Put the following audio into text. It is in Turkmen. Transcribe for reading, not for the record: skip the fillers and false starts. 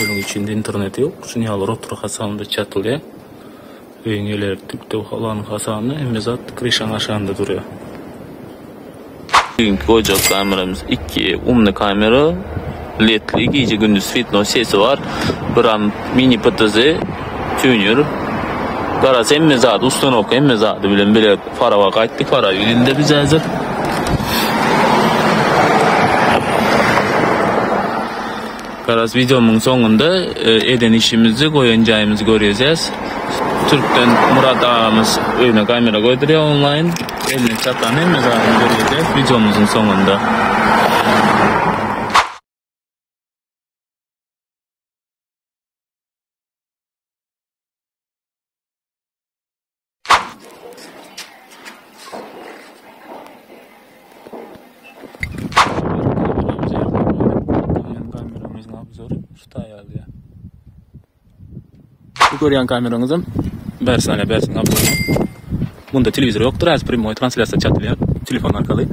Çölüň içinde internet ýok. Şuny ýaly rotor hasabynda çatylýar. Öýüň elektrik döwhalanyň hasabynda hemme zat kryşaň aşagynda durýar. Bugünkü goýjak kameramyz iki umny kamera ledli gije gündüz switno sesi bar. Biram mini PTZ tuner. Garaz hemme zady ustanowka hemme zady bilen bile Farawa gaýtdyk. Faraw ilinde biz häzir. Garaz wideomyň soňunda eden işimizi goýan jaýymyzy görýäs. Türkden Murat agamyz öýüne kamera goýdurýar onlaýn. Eline çatan hemme zadyny görýäs wideomyzyň soňunda. Bu görýän kameraňyzam bärsine bärsin obzor. Bunda telewizor ýokdur, az primoý translýasiýa çatylýar telefon arkaly.